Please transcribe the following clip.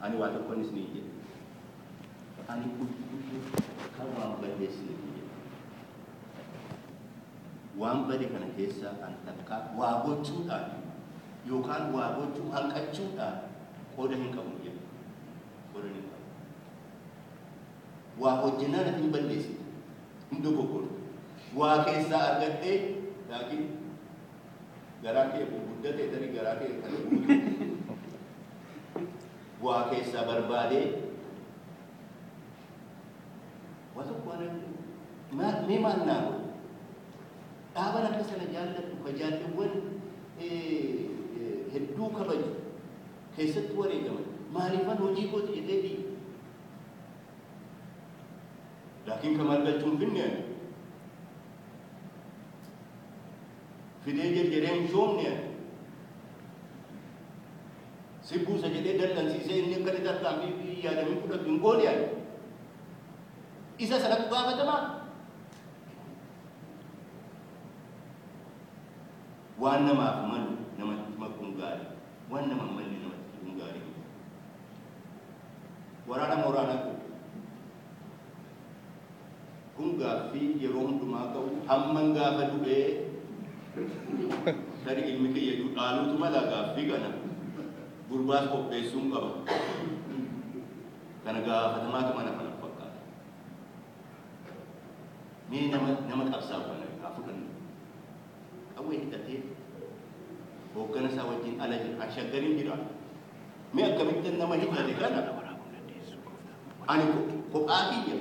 Ani waa tokkoon isinii jedha. Ani qulqulluu kan waan balleessine jedha. Waan bade kana keessaa an takka waa gochuudhaan yookaan waa gochuu hanqachuudhaan qooda hin qabu jedha. Qooda hin qabu. Waa hojjennaan ati hin balleessite. Hin dogoggortu. Waa keessaa argattee laakiin garaa kee gurguddatee tarii garaa kee kana guutuu waa keessaa barbaadee waa tokko waan mee maal naa godhu dhaaban akka sana jaalladhu ka jaalliwwan hedduu kabaju keessatti wareegaman maaliifan hojii kooti jedhee biyya laakiin kamaal galchuun finne ani fidee jedhee hin shoomne ani si buusa jedhee dallansiisee inni akka inni tarkaanfii yaadamii fudhatu hin goone ani isa sanatu gaafatamaa waan namaaf malu namatti makuun gaarii waan nama hin malle namatti fiduun gaarii miti. Waraana mooraa naqu kun gaaffii yeroo hundumaa ka'u hamman gaafa du'ee tarii ilmi kiyya dhaaluutu mala gaaffii kana gurbaas qopheessuun qaba. Kana gaafatamaatu mana kana fakkaata. Mee nama qabsaa'u kana haa fudhannu. Qawwee hidhatee hooggana isaa wajjin ala jira. Shaggariin jira. Mee akkamitti nama hidhate kana ani kophaa kiyya